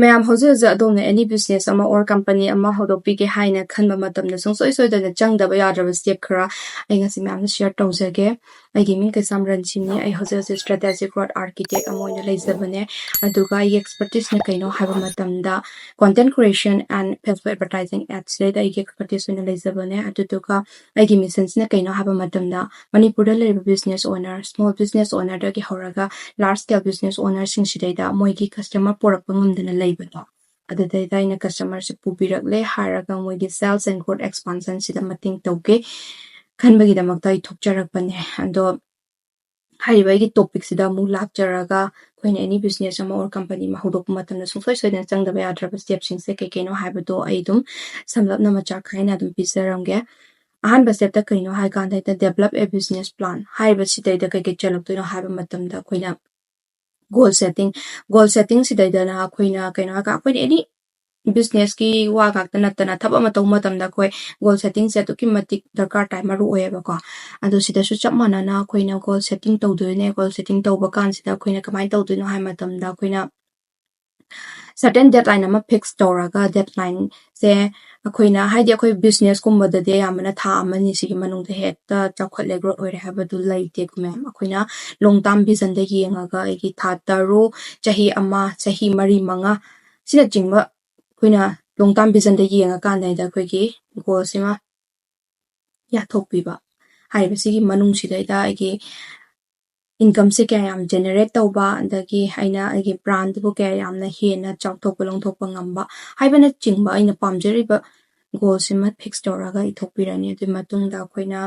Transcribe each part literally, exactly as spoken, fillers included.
ꯃꯌꯥꯝ, ꯍꯧꯖꯤꯛ ꯍꯧꯖꯤꯛ ꯑꯗꯣꯝꯅ any business ꯑꯃ or company ꯑꯃ ꯍꯧꯗꯣꯛꯄꯤꯒꯦ ꯍꯥꯏꯅ ꯈꯟꯕ ꯃꯇꯝꯗ ꯁꯨꯡꯁꯣꯏ ꯁꯣꯏꯗꯅ ꯆꯪꯗꯕ ꯌꯥꯗ꯭ꯔꯕ step ꯈꯔ ꯑꯩ ꯉꯁꯤ ꯃꯌꯥꯝꯅ share ꯇꯧꯖꯒꯦ꯫ ꯑꯩꯒꯤ ꯃꯤꯡ ꯀꯩꯁꯥꯝ ꯔꯟꯖꯤꯅꯤ꯫ ꯑꯩ ꯍꯧꯖꯤꯛ ꯍꯧꯖꯤꯛ strategic growth architect ꯑꯃ ꯑꯣꯏꯅ ꯂꯩꯖꯕꯅꯦ꯫ ꯑꯗꯨꯒ ꯑꯩꯒꯤ expertiseꯅ ꯀꯩꯅꯣ ꯍꯥꯏꯕ ꯃꯇꯝꯗ content creation and Facebook advertising ads ꯁꯤꯗꯩꯗ ꯑꯩꯒꯤ expertise ꯑꯣꯏꯅ ꯂꯩꯖꯕꯅꯦ꯫ ꯑꯗꯨꯗꯨꯒ ꯑꯩꯒꯤ missionꯁꯤꯅ ꯀꯩꯅꯣ ꯍꯥꯏꯕ ꯃꯇꯝꯗ ꯃꯅꯤꯄꯨꯔꯗ ꯂꯩꯔꯤꯕ business owner, small business ownerꯗꯒꯤ ꯍꯧꯔꯒ large scale business ownerꯁꯤꯡꯁꯤꯗꯩꯗ ꯃꯣꯏꯒꯤ customer ꯄꯨꯔꯛꯄ ꯉꯝꯗꯅ ꯂꯩꯕꯗꯣ, ꯑꯗꯨꯗꯩꯗ ꯑꯩꯅ customerꯁꯦ ꯄꯨꯕꯤꯔꯛꯂꯦ ꯍꯥꯏꯔꯒ ꯃꯣꯏꯒꯤ sales and growth expansionꯁꯤꯗ ꯃꯇꯦꯡ ꯇꯧꯒꯦ ꯈꯟꯕꯒꯤꯗꯃꯛꯇ ꯑꯩ ꯊꯣꯛꯆꯔꯛꯄꯅꯦ꯫ ꯑꯗꯣ ꯍꯥꯏꯔꯤꯕ ꯑꯩꯒꯤ topicꯁꯤꯗ ꯑꯃꯨꯛ ꯂꯥꯛꯆꯔꯒ ꯑꯩꯈꯣꯏꯅ any business ꯑꯃ or company ꯑꯃ ꯍꯧꯗꯣꯛꯄ ꯃꯇꯝꯗ ꯁꯨꯡꯁꯣꯏ ꯁꯣꯏꯗꯅ ꯆꯪꯗꯕ ꯌꯥꯗ꯭ꯔꯕ stepꯁꯤꯡꯁꯦ ꯀꯩ ꯀꯩꯅꯣ ꯍꯥꯏꯕꯗꯣ ꯑꯩ ꯑꯗꯨꯝ ꯁꯝꯂꯞꯅ ꯃꯆꯥꯛ ꯈꯥꯏꯅ ꯑꯗꯨꯝ ꯄꯤꯖꯔꯝꯒꯦ꯫ ꯑꯍꯥꯟꯕ stepꯇ ꯀꯩꯅꯣ ꯍꯥꯏ ꯀꯥꯟꯗ ꯍꯦꯛꯇ develop a business plan ꯍꯥꯏꯔꯤꯕꯁꯤꯗꯩꯗ ꯀꯩ ꯀꯩ ꯆꯜꯂꯛꯇꯣꯏꯅꯣ ꯍꯥꯏꯕ ꯃꯇꯝꯗ ꯑꯩꯈꯣꯏꯅ goal setting, goal setting ꯁꯤꯗꯩꯗꯅ ꯑꯩꯈꯣꯏꯅ ꯀꯩꯅꯣ ꯍꯥꯏꯔꯒ ꯑꯩꯈꯣꯏꯅ any businessꯀꯤ ꯋꯥ ꯉꯥꯛꯇ ꯅꯠꯇꯅ ꯊꯕꯛ ꯑꯃ ꯇꯧꯕ ꯃꯇꯝꯗ ꯑꯩꯈꯣꯏ goal settingꯁꯦ ꯑꯗꯨꯛꯀꯤ ꯃꯇꯤꯛ ꯗꯔꯀꯥꯔ ꯇꯥꯏ, ꯃꯔꯨ ꯑꯣꯏꯌꯦꯕꯀꯣ꯫ ꯑꯗꯣ ꯁꯤꯗꯁꯨ ꯆꯞ ꯃꯥꯟꯅꯅ ꯑꯩꯈꯣꯏꯅ goal setting ꯇꯧꯗꯣꯏꯅꯦ꯫ Goal setting ꯇꯧꯕ ꯀꯥꯟꯁꯤꯗ ꯑꯩꯈꯣꯏꯅ ꯀꯃꯥꯏꯅ ꯇꯧꯗꯣꯏꯅꯣ ꯍꯥꯏꯕ ꯃꯇꯝꯗ ꯑꯩꯈꯣꯏꯅ certain deadline ꯑꯃ fix ꯇꯧꯔꯒ deadlineꯁꯦ ꯑꯩꯈꯣꯏꯅ, ꯍꯥꯏꯗꯤ ꯑꯩꯈꯣꯏ businessꯀꯨꯝꯕꯗꯗꯤ ꯑꯌꯥꯝꯕꯅ ꯊꯥ ꯑꯃꯅꯤ ꯁꯤꯒꯤ ꯃꯅꯨꯡꯗ ꯍꯦꯛꯇ ꯆꯥꯎꯈꯠꯂꯦ, growth ꯑꯣꯏꯔꯦ ꯍꯥꯏꯕꯗꯨ ꯂꯩꯇꯦꯀꯣ ꯃꯌꯥꯝ꯫ ꯑꯩꯈꯣꯏꯅ long term visionꯗ ꯌꯦꯡꯉꯒ ꯑꯩꯒꯤ ꯊꯥ ꯇꯔꯨꯛ, ꯆꯍꯤ ꯑꯃ, ꯆꯍꯤ ꯃꯔꯤ, ꯃꯉꯥ ꯁꯤꯅꯆꯤꯡꯕ ꯑꯩꯈꯣꯏꯅ long term visionꯗ ꯌꯦꯡꯉꯀꯥꯟꯗ ꯑꯩꯈꯣꯏꯒꯤ goalꯁꯤꯃ ꯌꯥꯊꯣꯛꯄꯤꯕ ꯍꯥꯏꯔꯤꯕꯁꯤꯒꯤ ꯃꯅꯨꯡꯁꯤꯗꯩꯗ ꯑꯩꯒꯤ incomeꯁꯦ ꯀꯌꯥ ꯌꯥꯝ generate ꯇꯧꯕ, ꯑꯗꯒꯤ ꯑꯩꯅ ꯑꯩꯒꯤ brandꯗꯨꯕꯨ ꯀꯌꯥ ꯌꯥꯝꯅ ꯍꯦꯟꯅ ꯆꯥꯎꯊꯣꯛꯄ ꯂꯣꯡꯊꯣꯛꯄ ꯉꯝꯕ ꯍꯥꯏꯕꯅꯆꯤꯡꯕ ꯑꯩꯅ ꯄꯥꯝꯖꯔꯤꯕ goalꯁꯤꯃ fix ꯇꯧꯔꯒ ꯏꯊꯣꯛꯄꯤꯔꯅꯤ꯫ ꯑꯗꯨꯒꯤ ꯃꯇꯨꯡꯗ ꯑꯩꯈꯣꯏꯅ,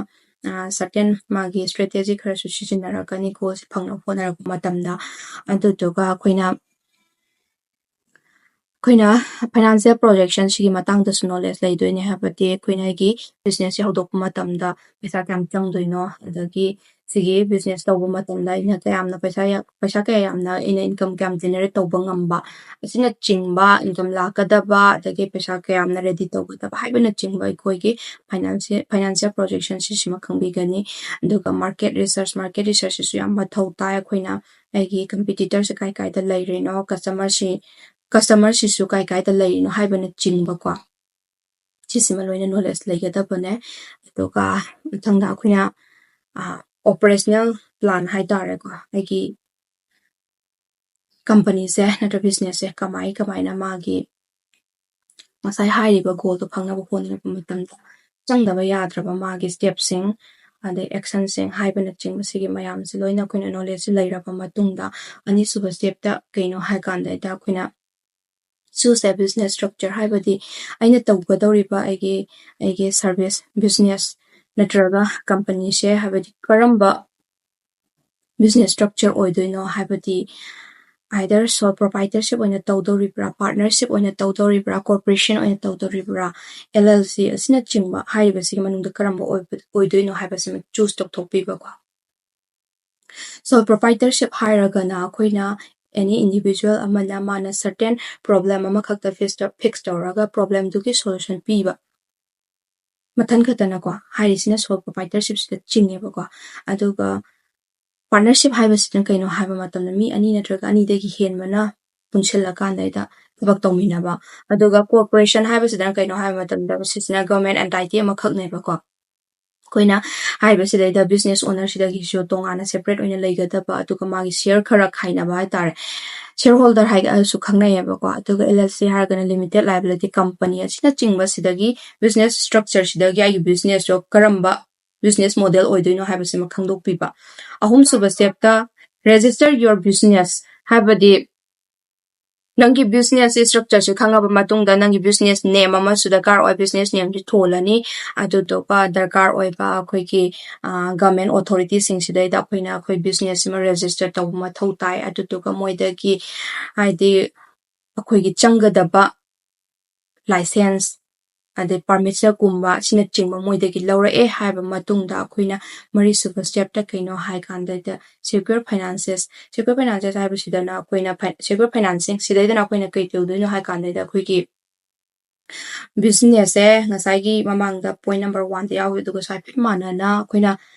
ꯑ, certain ꯃꯥꯒꯤ strategy ꯈꯔꯁꯨ ꯁꯤꯖꯤꯟꯅꯔꯛꯀꯅꯤ goalꯁꯦ ꯐꯪꯅꯕ ꯍꯣꯠꯅꯔꯛꯄ ꯃꯇꯝꯗ꯫ ꯑꯗꯨꯗꯨꯒ ꯑꯩꯈꯣꯏꯅ ꯑꯩꯈꯣꯏꯅ financial projectionꯁꯤꯒꯤ ꯃꯇꯥꯡꯗꯁꯨ knowledge ꯂꯩꯗꯣꯏꯅꯦ꯫ ꯍꯥꯏꯕꯗꯤ ꯑꯩꯈꯣꯏꯅ ꯑꯩꯒꯤ businessꯁꯦ ꯍꯧꯗꯣꯛꯄ ꯃꯇꯝꯗ ꯄꯩꯁꯥ ꯀꯌꯥꯝ ꯆꯪꯗꯣꯏꯅꯣ, ꯑꯗꯒꯤ ꯁꯤꯒꯤ business ꯇꯧꯕ ꯃꯇꯝꯗ ꯑꯩꯅ ꯀꯌꯥꯝꯅ ꯄꯩꯁꯥ ꯌꯥ-, ꯄꯩꯁꯥ ꯀꯌꯥ ꯌꯥꯝꯅ ꯑꯩꯅ income ꯀꯌꯥꯝ generate ꯇꯧꯕ ꯉꯝꯕ ꯑꯁꯤꯅꯆꯤꯡꯕ, income ꯂꯥꯛꯀꯗꯕ, ꯑꯗꯒꯤ ꯄꯩꯁꯥ ꯀꯌꯥꯝꯅ ready ꯇꯧꯒꯗꯕ ꯍꯥꯏꯕꯅꯆꯤꯡꯕ ꯑꯩꯈꯣꯏꯒꯤ financial, financial projectionꯁꯤ ꯁꯤꯃ ꯈꯪꯕꯤꯒꯅꯤ꯫ ꯑꯗꯨꯒ market research, market researchꯁꯤꯁꯨ ꯌꯥꯝ ꯃꯊꯧ ꯇꯥꯏ꯫ ꯑꯩꯈꯣꯏꯅ ꯑꯩꯒꯤ competitorꯁꯦ ꯀꯥꯏ ꯀꯥꯏꯗ ꯂꯩꯔꯤꯅꯣ, customerꯁꯤ ꯀꯁꯇꯃꯔꯁꯤꯁꯨ ꯀꯥꯏ ꯀꯥꯏꯗ ꯂꯩꯔꯤꯅꯣ ꯍꯥꯏꯕꯅꯆꯤꯡꯕꯀꯣ, ꯁꯤꯁꯤꯃ ꯂꯣꯏꯅ ꯅꯣꯂꯦꯖ ꯂꯩꯒꯗꯕꯅꯦ꯫ ꯑꯗꯨꯒ ꯃꯊꯪꯗ ꯑꯩꯈꯣꯏꯅ ꯑꯣꯄꯔꯦꯁꯅꯦꯜ ꯄ꯭ꯂꯥꯟ ꯍꯥꯏꯇꯥꯔꯦꯀꯣ, ꯑꯩꯒꯤ ꯀꯝꯄꯅꯤꯁꯦ ꯅꯠꯇ꯭ꯔ ꯕꯤꯖꯤꯅꯦꯁꯁꯦ ꯀꯃꯥꯏ ꯀꯃꯥꯏꯅ ꯃꯥꯒꯤ ꯉꯁꯥꯏ ꯍꯥꯏꯔꯤꯕ ꯒꯣꯜꯗꯣ ꯐꯪꯅꯕ ꯍꯣꯠꯅꯔꯛꯄ ꯃꯇꯝꯗ ꯆꯪꯗꯕ ꯌꯥꯗ꯭ꯔꯕ ꯃꯥꯒꯤ ꯁ꯭ꯇꯦꯞꯁꯤꯡ, ꯑꯗꯩ ꯑꯦꯛꯁꯟꯁꯤꯡ ꯍꯥꯏꯕꯅꯆꯤꯡꯕ ꯁꯤꯒꯤ ꯃꯌꯥꯝꯁꯦ ꯂꯣꯏꯅ ꯑꯩꯈꯣꯏꯅ ꯅꯣꯂꯦꯖꯁꯦ ꯂꯩꯔꯕ ꯃꯇꯨꯡꯗ, ꯑꯅꯤꯁꯨꯕ ꯁ꯭ꯇꯦꯞꯇ ꯀꯩꯅꯣ ꯍꯥꯏ ꯀꯥꯟꯗ ꯑꯩꯈꯣꯏꯅ ꯆꯨꯁ ꯑꯦ ꯕꯤꯖꯤꯅꯦꯁ ꯁ꯭ꯇ꯭ꯔꯛꯆꯔ, ꯍꯥꯏꯕꯗꯤ ꯑꯩꯅ ꯇꯧꯒꯗꯧꯔꯤꯕ ꯑꯩꯒꯤ ꯑꯩꯒꯤ ꯁꯔꯚꯤꯁ ꯕꯤꯖꯤꯅꯦꯁ ꯅꯠꯇ꯭ꯔꯒ ꯀꯝꯄꯅꯤꯁꯦ, ꯍꯥꯏꯕꯗꯤ ꯀꯔꯝꯕ ꯕꯤꯖꯤꯅꯦꯁ ꯁ꯭ꯇ꯭ꯔꯛꯆꯔ ꯑꯣꯏꯗꯣꯏꯅꯣ, ꯍꯥꯏꯕꯗꯤ ꯑꯥꯏꯗꯔ ꯁꯣꯜ ꯄ꯭ꯔꯣꯄꯥꯏꯇꯔꯁꯤꯞ ꯑꯣꯏꯅ ꯇꯧꯗꯧꯔꯤꯕ꯭ꯔꯥ, ꯄꯥꯔꯠꯅꯔꯁꯤꯞ ꯑꯣꯏꯅ ꯇꯧꯗꯧꯔꯤꯕ꯭ꯔꯥ, ꯀꯣꯔꯄꯣꯔꯦꯁꯟ ꯑꯣꯏꯅ ꯇꯧꯗꯧꯔꯤꯕ꯭ꯔꯥ, ꯑꯦꯜ ꯑꯦꯜ ꯁꯤ ꯑꯁꯤꯅꯆꯤꯡꯕ ꯍꯥꯏꯔꯤꯕꯁꯤꯒꯤ ꯃꯅꯨꯡꯗ ꯀꯔꯝꯕ ꯑꯣꯏꯕ ꯑꯣꯏꯗꯣꯏꯅꯣ ꯍꯥꯏꯕꯁꯤꯃ ꯆꯨꯁ ꯇꯧꯊꯣꯛꯄꯤꯕꯀꯣ꯫ ꯁꯣꯜ ꯄ꯭ꯔꯣꯄꯥꯏꯇꯔꯁꯤꯞ ꯍꯥꯏꯔꯒꯅ ꯑꯩꯈꯣꯏꯅ ꯑꯦꯅꯤ ꯏꯟꯗꯤꯕꯤꯖꯨꯋꯦꯜ ꯑꯃꯅ ꯃꯥꯅ ꯁꯔꯇꯦꯟ ꯄ꯭ꯔꯣꯕ꯭ꯂꯦꯝ ꯑꯃꯈꯛꯇ ꯐꯤꯛꯁ ꯐꯤꯛꯁ ꯇꯧꯔꯒ ꯄ꯭ꯔꯣꯕ꯭ꯂꯦꯝꯗꯨꯒꯤ ꯁꯣꯂꯨꯁꯟ ꯄꯤꯕ ꯃꯊꯟ ꯈꯛꯇꯅꯀꯣ, ꯍꯥꯏꯔꯤꯁꯤꯅ ꯁꯣꯜ ꯄ꯭ꯔꯣꯄꯥꯏꯇꯔꯁꯤꯞꯁꯤꯗ ꯆꯤꯡꯉꯦꯕꯀꯣ꯫ ꯑꯗꯨꯒ ꯄꯥꯔꯠꯅꯔꯁꯤꯞ ꯍꯥꯏꯕꯁꯤꯅ ꯀꯩꯅꯣ ꯍꯥꯏꯕ ꯃꯇꯝꯗ ꯃꯤ ꯑꯅꯤ ꯅꯠꯇ꯭ꯔꯒ ꯑꯅꯤꯗꯒꯤ ꯍꯦꯟꯕꯅ ꯄꯨꯟꯁꯤꯜꯂꯀꯥꯟꯗꯩꯗ ꯊꯕꯛ ꯇꯧꯃꯤꯟꯅꯕ꯫ ꯑꯗꯨꯒ ꯀꯣꯔꯄꯣꯔꯦꯁꯟ ꯍꯥꯏꯕꯁꯤꯗꯅ ꯀꯩꯅꯣ ꯍꯥꯏꯕ ꯃꯇꯝꯗ ꯃꯁꯤꯁꯤꯅ ꯒꯚꯔꯟꯃꯦꯟ ꯑꯦꯟꯇꯥꯏꯇꯤ ꯑꯃꯈꯛꯅꯦꯕꯀꯣ꯫ ꯑꯩꯈꯣꯏꯅ ꯍꯥꯏꯔꯤꯕꯁꯤꯗꯩꯗ ꯕꯤꯖꯤꯅꯦꯁ ꯑꯣꯅꯔꯁꯤꯗꯒꯤꯁꯨ ꯇꯣꯉꯥꯟꯅ ꯁꯦꯄꯔꯦꯠ ꯑꯣꯏꯅ ꯂꯩꯒꯗꯕ, ꯑꯗꯨꯒ ꯃꯥꯒꯤ ꯁꯤꯌꯔ ꯈꯔ ꯈꯥꯏꯅꯕ ꯍꯥꯏꯇꯥꯔꯦ, ꯁꯤꯌꯔ ꯍꯣꯜꯗꯔ ꯍꯥꯏꯔꯒꯁꯨ ꯈꯪꯅꯩꯌꯦꯕꯀꯣ꯫ ꯑꯗꯨꯒ ꯑꯦꯜ ꯑꯦꯜ ꯁꯤ ꯍꯥꯏꯔꯒꯅ ꯂꯤꯃꯤꯇꯦꯠ ꯂꯥꯏꯕꯤꯂꯤꯇꯤ ꯀꯝꯄꯅꯤ ꯑꯁꯤꯅꯆꯤꯡꯕꯁꯤꯗꯒꯤ ꯕꯤꯖꯤꯅꯦꯁ ꯁ꯭ꯇ꯭ꯔꯛꯆꯔꯁꯤꯗꯒꯤ ꯑꯩꯒꯤ ꯕꯤꯖꯤꯅꯦꯁꯇꯣ ꯀꯔꯝꯕ ꯕꯤꯖꯤꯅꯦꯁ ꯃꯣꯗꯦꯜ ꯑꯣꯏꯗꯣꯏꯅꯣ ꯍꯥꯏꯕꯁꯤꯃ ꯈꯪꯗꯣꯛꯄꯤꯕ꯫ ꯑꯍꯨꯝꯁꯨꯕ ꯁ꯭ꯇꯦꯞꯇ register your business, ꯍꯥꯏꯕꯗꯤ ꯅꯪꯒꯤ ꯕꯤꯖꯤꯅꯦꯁ ꯁ꯭ꯇ꯭ꯔꯛꯆꯔꯁꯦ ꯈꯪꯉꯕ ꯃꯇꯨꯡꯗ ꯅꯪꯒꯤ ꯕꯤꯖꯤꯅꯦꯁ ꯅꯦꯝ ꯑꯃꯁꯨ ꯗꯔꯀꯥꯔ ꯑꯣꯏ, ꯕꯤꯖꯤꯅꯦꯁ ꯅꯦꯝꯁꯤ ꯊꯣꯜꯂꯅꯤ꯫ ꯑꯗꯨꯗꯨꯒ ꯗꯔꯀꯥꯔ ꯑꯣꯏꯕ ꯑꯩꯈꯣꯏꯒꯤ ꯒꯚꯔꯟꯃꯦꯟ ꯑꯣꯊꯣꯔꯤꯇꯤꯁꯤꯡꯁꯤꯗꯩꯗ ꯑꯩꯈꯣꯏꯅ ꯑꯩꯈꯣꯏ ꯕꯤꯖꯤꯅꯦꯁ ꯑꯃ ꯔꯦꯖꯤꯁꯇꯔ ꯇꯧꯕ ꯃꯊꯧ ꯇꯥꯏ꯫ ꯑꯗꯨꯗꯨꯒ ꯃꯣꯏꯗꯒꯤ ꯍꯥꯏꯗꯤ ꯑꯩꯈꯣꯏꯒꯤ ꯆꯪꯒꯗꯕ ꯂꯥꯏꯁꯦꯟꯁ, ꯑꯗꯩ ꯄꯥꯔꯃꯤꯠꯁꯀꯨꯝꯕ ꯑꯁꯤꯅꯆꯤꯡꯕ ꯃꯣꯏꯗꯒꯤ ꯂꯧꯔꯛꯑꯦ ꯍꯥꯏꯕ ꯃꯇꯨꯡꯗ ꯑꯩꯈꯣꯏꯅ ꯃꯔꯤꯁꯨꯕ ꯁ꯭ꯇꯦꯞꯇ ꯀꯩꯅꯣ ꯍꯥꯏ ꯀꯥꯟꯗ ꯁꯦꯀ꯭ꯌꯣꯔ ꯐꯥꯏꯅꯥꯟꯁꯦꯁ, ꯁꯦꯀ꯭ꯌꯣꯔ ꯐꯥꯏꯅꯥꯟꯁꯦꯁ ꯍꯥꯏꯕꯁꯤꯗꯅ ꯑꯩꯈꯣꯏꯅ ꯁꯦꯀ꯭ꯌꯣꯔ ꯐꯥꯏꯅꯥꯟꯁꯤꯡ ꯁꯤꯗꯩꯗꯅ ꯑꯩꯈꯣꯏꯅ ꯀꯩ ꯇꯧꯗꯣꯏꯅꯣ ꯍꯥꯏ ꯀꯥꯟꯗ ꯑꯩꯈꯣꯏꯒꯤ ꯕꯤꯖꯤꯅꯦꯁꯁꯦ ꯉꯁꯥꯏꯒꯤ ꯃꯃꯥꯡꯗ ꯄꯣꯏꯟ ꯅꯝꯕꯔ ꯋꯥꯟꯗ ꯌꯥꯎꯈꯤ, ꯑꯗꯨꯒ ꯍꯥꯏꯐꯦꯠ ꯃꯥꯟꯅꯅ ꯑꯩꯈꯣꯏꯅ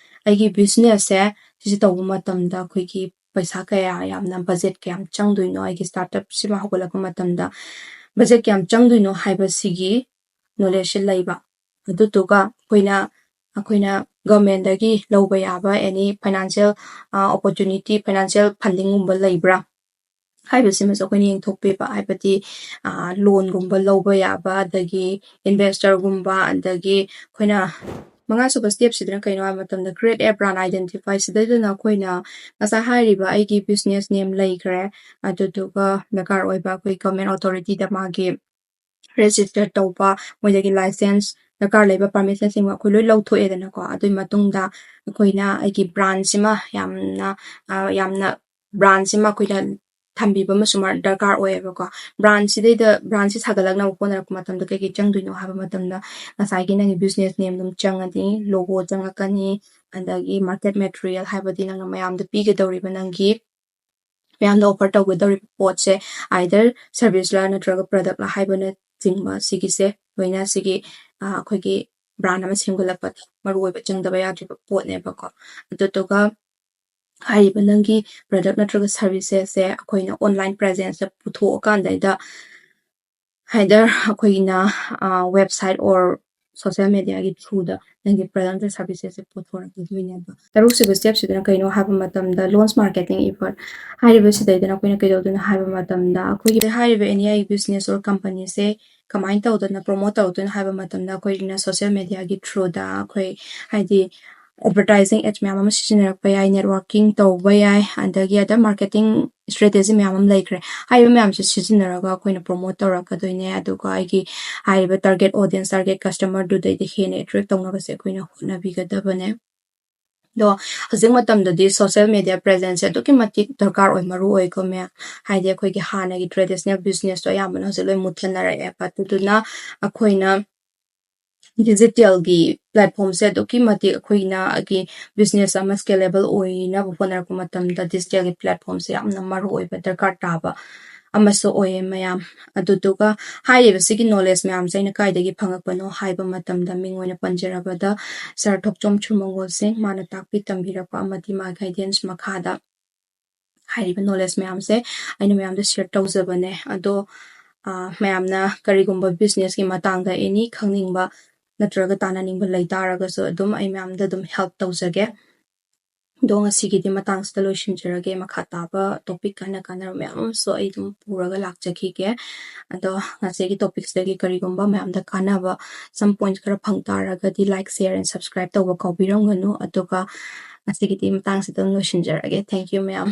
ꯑꯩꯒꯤ ꯕꯤꯖꯤꯅꯦꯁꯁꯦ ꯁꯤꯁꯦ ꯇꯧꯕ ꯃꯇꯝꯗ ꯑꯩꯈꯣꯏꯒꯤ ꯄꯩꯁꯥ ꯀꯌꯥ ꯌꯥꯝꯅ ꯕꯖꯦꯠ ꯀꯌꯥꯝ ꯆꯪꯗꯣꯏꯅꯣ, ꯑꯩꯒꯤ ꯁ꯭ꯇꯥꯔꯠ ꯑꯞꯁꯤꯃ ꯍꯧꯒꯠꯂꯛꯄ ꯃꯇꯝꯗ ꯕꯖꯦꯠ ꯀꯌꯥꯝ ꯆꯪꯗꯣꯏꯅꯣ ꯍꯥꯏꯕꯁꯤꯒꯤ ꯅꯣꯂꯦꯖꯁꯦ ꯂꯩꯕ꯫ ꯑꯗꯨꯗꯨꯒ ꯑꯩꯈꯣꯏꯅ ꯑꯩꯈꯣꯏꯅ ꯒꯚꯔꯟꯃꯦꯟꯗꯒꯤ ꯂꯧꯕ ꯌꯥꯕ ꯑꯦꯅꯤ ꯐꯥꯏꯅꯥꯟꯁꯤꯌꯦꯜ ꯑꯣꯄꯣꯔꯆꯨꯅꯤꯇꯤ, ꯐꯥꯏꯅꯥꯟꯁꯤꯌꯦꯜ ꯐꯟꯗꯤꯡꯒꯨꯝꯕ ꯂꯩꯕ꯭ꯔꯥ ꯍꯥꯏꯕꯁꯤꯃꯁꯨ ꯑꯩꯈꯣꯏꯅ ꯌꯦꯡꯊꯣꯛꯄꯤꯕ꯫ ꯍꯥꯏꯕꯗꯤ ꯂꯣꯟꯒꯨꯝꯕ ꯂꯧꯕ ꯌꯥꯕ, ꯑꯗꯒꯤ ꯏꯟꯚꯦꯁꯇꯔꯒꯨꯝꯕ, ꯑꯗꯒꯤ ꯑꯩꯈꯣꯏꯅ ꯃꯉꯥꯁꯨꯕ ꯁ꯭ꯇꯦꯞꯁꯤꯗꯅ ꯀꯩꯅꯣ ꯍꯥꯏꯕ ꯃꯇꯝꯗ create a brand identify꯫ ꯁꯤꯗꯩꯗꯅ ꯑꯩꯈꯣꯏꯅ ꯉꯁꯥꯏ ꯍꯥꯏꯔꯤꯕ ꯑꯩꯒꯤ ꯕꯤꯖꯤꯅꯦꯁ ꯅꯦꯝ ꯂꯩꯈ꯭ꯔꯦ, ꯑꯗꯨꯗꯨꯒ ꯗꯔꯀꯥꯔ ꯑꯣꯏꯕ ꯑꯩꯈꯣꯏ ꯒꯚꯔꯟꯃꯦꯟ ꯑꯣꯊꯣꯔꯤꯇꯤꯗ ꯃꯥꯒꯤ ꯔꯦꯖꯤꯁꯇꯔ ꯇꯧꯕ, ꯃꯣꯏꯗꯒꯤ ꯂꯥꯏꯁꯦꯟꯁ, ꯗꯔꯀꯥꯔ ꯂꯩꯕ ꯄꯥꯔꯃꯤꯠꯅꯆꯤꯡꯕ ꯑꯩꯈꯣꯏ ꯂꯣꯏ ꯂꯧꯊꯣꯛꯑꯦꯗꯅꯀꯣ꯫ ꯑꯗꯨꯒꯤ ꯃꯇꯨꯡꯗ ꯑꯩꯈꯣꯏꯅ ꯑꯩꯒꯤ ꯕ꯭ꯔꯥꯟꯁꯤꯃ ꯌꯥꯝꯅ ꯌꯥꯝꯅ ꯕ꯭ꯔꯥꯟꯁꯤꯃ ꯑꯩꯈꯣꯏꯅ ꯊꯝꯕꯤꯕ ꯑꯃꯁꯨ ꯗꯔꯀꯥꯔ ꯑꯣꯏꯌꯦꯕꯀꯣ꯫ ꯕ꯭ꯔꯥꯟꯁꯤꯗꯩꯗ ꯕ꯭ꯔꯥꯟꯁꯤ ꯁꯥꯒꯠꯂꯛꯅꯕ ꯍꯣꯠꯅꯔꯛꯄ ꯃꯇꯝꯗ ꯀꯩꯀꯩ ꯆꯪꯗꯣꯏꯅꯣ ꯍꯥꯏꯕ ꯃꯇꯝꯗ ꯉꯁꯥꯏꯒꯤ ꯅꯪꯒꯤ ꯕꯤꯖꯤꯅꯦꯁ ꯅꯦꯝ ꯑꯗꯨꯝ ꯆꯪꯉꯅꯤ, ꯂꯣꯒꯣ ꯆꯪꯉꯛꯀꯅꯤ, ꯑꯗꯒꯤ ꯃꯥꯔꯀꯦꯠ ꯃꯦꯇꯔꯤꯌꯦꯜ ꯍꯥꯏꯕꯗꯤ ꯅꯪꯅ ꯃꯌꯥꯝꯗ ꯄꯤꯒꯗꯧꯔꯤꯕ, ꯅꯪꯒꯤ ꯃꯌꯥꯝꯗ ꯑꯣꯐꯔ ꯇꯧꯒꯗꯧꯔꯤꯕ ꯄꯣꯠꯁꯦ ꯑꯥꯏꯗꯔ ꯁꯔꯚꯤꯁꯂ ꯅꯠꯇ꯭ꯔꯒ ꯄ꯭ꯔꯗꯛꯂ ꯍꯥꯏꯕꯅꯆꯤꯡꯕ ꯁꯤꯒꯤꯁꯦ ꯂꯣꯏꯅ ꯁꯤꯒꯤ ꯑꯩꯈꯣꯏꯒꯤ ꯕ꯭ꯔꯥꯟ ꯑꯃ ꯁꯦꯝꯒꯠꯂꯛꯄꯗ ꯃꯔꯨꯑꯣꯏꯕ ꯆꯪꯗꯕ ꯌꯥꯗ꯭ꯔꯤꯕ ꯄꯣꯠꯅꯦꯕꯀꯣ꯫ ꯑꯗꯨꯗꯨꯒ ꯍꯥꯏꯔꯤꯕ ꯅꯪꯒꯤ ꯄ꯭ꯔꯗꯛ ꯅꯠꯇ꯭ꯔꯒ ꯁꯔꯚꯤꯁꯦꯁꯁꯦ ꯑꯩꯈꯣꯏꯅ ꯑꯣꯟꯂꯥꯏꯟ ꯄ꯭ꯔꯦꯖꯦꯟꯁꯇ ꯄꯨꯊꯣꯛꯑꯀꯥꯟꯗꯩꯗ ꯍꯥꯏꯗꯔ ꯑꯩꯈꯣꯏꯅ ꯋꯦꯕꯁꯥꯏꯠ ꯑꯣꯔ ꯁꯣꯁꯤꯌꯦꯜ ꯃꯦꯗꯤꯌꯥꯒꯤ ꯊ꯭ꯔꯨꯗ ꯅꯪꯒꯤ ꯄ꯭ꯔꯗꯛ ꯅꯠꯇ꯭ꯔꯒ ꯁꯔꯚꯤꯁꯦꯁꯁꯦ ꯄꯨꯊꯣꯔꯛꯀꯗꯣꯏꯅꯦꯕ꯫ ꯇꯔꯨꯛꯁꯨꯕ ꯁ꯭ꯇꯦꯞꯁꯤꯗꯅ ꯀꯩꯅꯣ ꯍꯥꯏꯕ ꯃꯇꯝꯗ ꯂꯣꯟꯁ ꯃꯥꯔꯀꯦꯇꯤꯡ ꯏꯐꯔꯠ꯫ ꯍꯥꯏꯔꯤꯕꯁꯤꯗꯩꯗꯅ ꯑꯩꯈꯣꯏꯅ ꯀꯩꯗꯧꯗꯣꯏꯅꯣ ꯍꯥꯏꯕ ꯃꯇꯝꯗ ꯑꯩꯈꯣꯏꯒꯤ ꯍꯥꯏꯔꯤꯕ ꯑꯦꯅꯤ ꯑꯩ ꯕꯤꯖꯤꯅꯦꯁ ꯑꯣꯔ ꯀꯝꯄꯅꯤꯁꯦ ꯀꯃꯥꯏꯅ ꯇꯧꯗꯅ ꯄ꯭ꯔꯣꯃꯣꯠ ꯇꯧꯔꯛꯇꯣꯏꯅꯣ ꯍꯥꯏꯕ ꯃꯇꯝꯗ ꯑꯩꯈꯣꯏꯒꯤꯅ ꯁꯣꯁꯤꯌꯦꯜ ꯃꯦꯗꯤꯌꯥꯒꯤ ꯊ꯭ꯔꯨꯗ ꯑꯩꯈꯣꯏ ꯍꯥꯏꯗꯤ ꯑꯦꯗꯚꯔꯇꯥꯏꯖꯤꯡ ꯑꯦꯠꯁ ꯃꯌꯥꯝ ꯑꯃ ꯁꯤꯖꯤꯟꯅꯔꯛꯄ ꯌꯥꯏ, ꯅꯦꯠꯋꯥꯔꯀꯤꯡ ꯇꯧꯕ ꯌꯥꯏ, ꯑꯗꯒꯤ ꯑꯗꯔ ꯃꯥꯔꯀꯦꯇꯤꯡ ꯏꯁꯇ꯭ꯔꯦꯇꯦꯖꯤ ꯃꯌꯥꯝ ꯑꯃ ꯂꯩꯈ꯭ꯔꯦ꯫ ꯍꯥꯏꯔꯤꯕ ꯃꯌꯥꯝꯁꯦ ꯁꯤꯖꯤꯟꯅꯔꯒ ꯑꯩꯈꯣꯏꯅ ꯄ꯭ꯔꯣꯃꯣꯠ ꯇꯧꯔꯛꯀꯗꯣꯏꯅꯦ꯫ ꯑꯗꯨꯒ ꯑꯩꯒꯤ ꯍꯥꯏꯔꯤꯕ ꯇꯥꯔꯒꯦꯠ ꯑꯣꯗꯤꯌꯦꯟꯁ, ꯇꯥꯔꯒꯦꯠ ꯀꯁꯇꯃꯔꯗꯨꯗꯩꯗ ꯍꯦꯟꯅ ꯑꯦꯇ꯭ꯔꯦꯛ ꯇꯧꯅꯕꯁꯦ ꯑꯩꯈꯣꯏꯅ ꯍꯣꯠꯅꯕꯤꯒꯗꯕꯅꯦ꯫ ꯑꯗꯣ ꯍꯧꯖꯤꯛ ꯃꯇꯝꯗꯗꯤ ꯁꯣꯁꯤꯌꯦꯜ ꯃꯦꯗꯤꯌꯥ ꯄ꯭ꯔꯦꯖꯦꯟꯁꯁꯦ ꯑꯗꯨꯛꯀꯤ ꯃꯇꯤꯛ ꯗꯔꯀꯥꯔ ꯑꯣꯏ, ꯃꯔꯨ ꯑꯣꯏꯀꯣ ꯃꯌꯥꯝ꯫ ꯍꯥꯏꯗꯤ ꯑꯩꯈꯣꯏꯒꯤ ꯍꯥꯟꯅꯒꯤ ꯇ꯭ꯔꯦꯗꯤꯁꯅꯦꯜ ꯕꯤꯖꯤꯅꯦꯁꯇꯣ ꯑꯌꯥꯝꯕꯅ ꯍꯧꯖꯤꯛ ꯂꯣꯏ ꯃꯨꯠꯊꯅꯔꯛꯑꯦꯕ꯫ ꯑꯗꯨꯗꯨꯅ ꯑꯩꯈꯣꯏꯅ ꯗꯤꯖꯤꯇꯦꯜꯒꯤ ꯄ꯭ꯂꯦꯠꯐꯣꯝꯁꯦ ꯑꯗꯨꯛꯀꯤ ꯃꯇꯤꯛ ꯑꯩꯈꯣꯏꯅ ꯑꯩꯒꯤ ꯕꯤꯖꯤꯅꯦꯁ ꯑꯃ ꯁ꯭ꯀꯦꯂꯦꯕꯜ ꯑꯣꯏꯅꯕ ꯍꯣꯠꯅꯔꯛꯄ ꯃꯇꯝꯗ ꯗꯤꯖꯤꯇꯦꯜꯒꯤ ꯄ꯭ꯂꯦꯠꯐꯣꯝꯁꯦ ꯌꯥꯝꯅ ꯃꯔꯨ ꯑꯣꯏꯕ ꯗꯔꯀꯥꯔ ꯇꯥꯕ ꯑꯃꯁꯨ ꯑꯣꯏꯌꯦ ꯃꯌꯥꯝ꯫ ꯑꯗꯨꯗꯨꯒ ꯍꯥꯏꯔꯤꯕꯁꯤꯒꯤ ꯅꯣꯂꯦꯖ ꯃꯌꯥꯝꯁꯦ ꯑꯩꯅ ꯀꯥꯏꯗꯒꯤ ꯐꯪꯉꯛꯄꯅꯣ ꯍꯥꯏꯕ ꯃꯇꯝꯗ ꯃꯤꯡ ꯑꯣꯏꯅ ꯄꯟꯖꯔꯕꯗ ꯁꯥꯔ ꯊꯣꯛꯆꯣꯝ ꯁꯨꯔꯃꯪꯒꯣꯜ ꯁꯤꯡ, ꯃꯥꯅ ꯇꯥꯛꯄꯤ ꯇꯝꯕꯤꯔꯛꯄ ꯑꯃꯗꯤ ꯃꯥꯒꯤ ꯒꯥꯏꯗꯦꯟꯁ ꯃꯈꯥꯗ ꯍꯥꯏꯔꯤꯕ knowledge ꯃꯌꯥꯝꯁꯦ ꯑꯩꯅ ꯃꯌꯥꯝꯗ share ꯇꯧꯖꯕꯅꯦ꯫ ꯑꯗꯣ ꯃꯌꯥꯝꯅ ꯀꯔꯤꯒꯨꯝꯕ businessꯀꯤ ꯃꯇꯥꯡꯗ any ꯈꯪꯅꯤꯡꯕ ꯅꯠꯇ꯭ꯔꯒ ꯇꯥꯟꯅꯅꯤꯡꯕ ꯂꯩ ꯇꯥꯔꯒꯁꯨ ꯑꯗꯨꯝ ꯑꯩ ꯃꯌꯥꯝꯗ ꯑꯗꯨꯝ help ꯇꯧꯖꯒꯦ꯫ ꯑꯗꯣ ꯉꯁꯤꯒꯤꯗꯤ ꯃꯇꯥꯡꯁꯤꯗ ꯂꯣꯏꯁꯤꯟꯖꯔꯒꯦ꯫ ꯃꯈꯥ ꯇꯥꯕ topic ꯀꯥꯟꯅ ꯀꯥꯟꯅꯕ ꯃꯌꯥꯝ ꯑꯃꯁꯨ ꯑꯩ ꯑꯗꯨꯝ ꯄꯨꯔꯒ ꯂꯥꯛꯆꯈꯤꯒꯦ꯫ ꯑꯗꯣ ꯉꯁꯤꯒꯤ topicꯁꯤꯗꯒꯤ ꯀꯔꯤꯒꯨꯝꯕ ꯃꯌꯥꯝꯗ ꯀꯥꯟꯅꯕ some points ꯈꯔ ꯐꯪ ꯇꯥꯔꯒꯗꯤ like, share and subscribe ꯇꯧꯕ ꯀꯥꯎꯕꯤꯔꯝꯒꯅꯨ꯫ ꯑꯗꯨꯒ ꯉꯁꯤꯒꯤꯗꯤ ꯃꯇꯥꯡꯁꯤꯗ ꯑꯗꯨꯝ ꯂꯣꯏꯁꯤꯟꯖꯔꯒꯦ꯫ Thank you ꯃꯌꯥꯝ꯫